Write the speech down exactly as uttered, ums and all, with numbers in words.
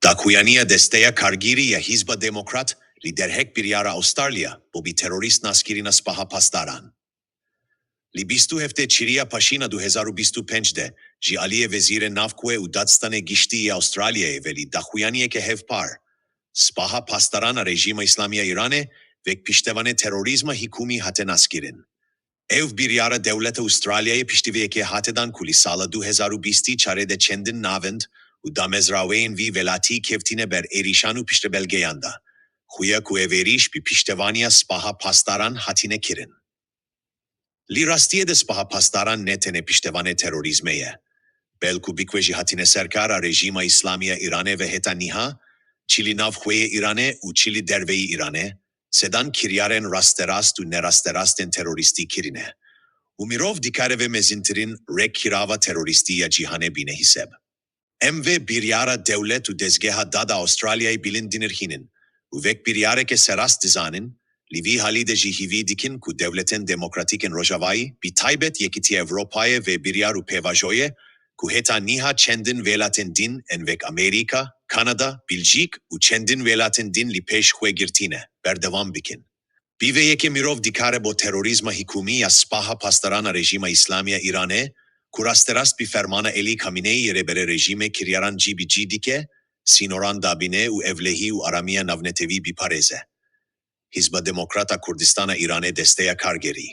Daxuyaniya Desteya Kargêrî ya Hizba Demokrat li derheq biryara Australya bo bi terorîst naskirina Spaha Pasdaran. Li bîst û heftê Çiriya Paşîna du hezar û bîst û pênc de ji aliyê Wezîrê Navxwe û Dadstanê Giştî yê Australyayê ve li daxuyaniyeke hevpar, Spaha Pasdaran a Rejîma Îslamî ya Îranê wek piştevanê terorîzma hikûmî hate naskirin. Ev biryara dewleta Australyayê piştî vê yekê hate dan ku li sala du hezar û bîst û çar de çendin navend û damezraweyên vî welatî kevtine ber êrîşan û piştebelgeyan da. Xuya ku ev êrîş bi piştevaniya Spaha Pasdaran hatine kirin. Li rastiyê de Spaha Pasdaran ne tenê piştevanê terorîzmê ye, belku bikwe jî hatine serkar a Rejîma Îslamî ya Îranê ve heta niha, çi li navxweyê Îranê û çi li derveyî Îranê, sedan kiryarên rasterast û nerasterast ên terorîstî kirine. Û mirov dikare vê mezintirîn rêkkirava terorîstî ya cîhanê bîne hîseb. Em vê biryara dewlet û dezgeha dad a Australyayê bilind dinirxînin û wek biryareke serast dizanin, li vî halî de jî hîvî dikin ku dewletên demokratîk ên Rojavayî, bi taybet Yekîtiya Ewropayê vê biryar û pêvajoyê ku heta niha çendin welatên din ên wek Amerîka, Kanada, Biljîk û çendin welatên din li pêş xwe girtîne, berdewam bikin. Bi vê yekê mirov dikare bo terorîzma hikûmî ya Spaha Pasdaran a Rejîma Îslamî ya Îranê, ku rasterast bi fermana Elî Kamîneyî yê rêberê rejîmê kiryaran cî bi cî dike, sînoran dabîne û ewlehî û aramiya navnetewî biparêze. Hizba Demokrat a Kurdistana Îranê Desteya Kargêrî.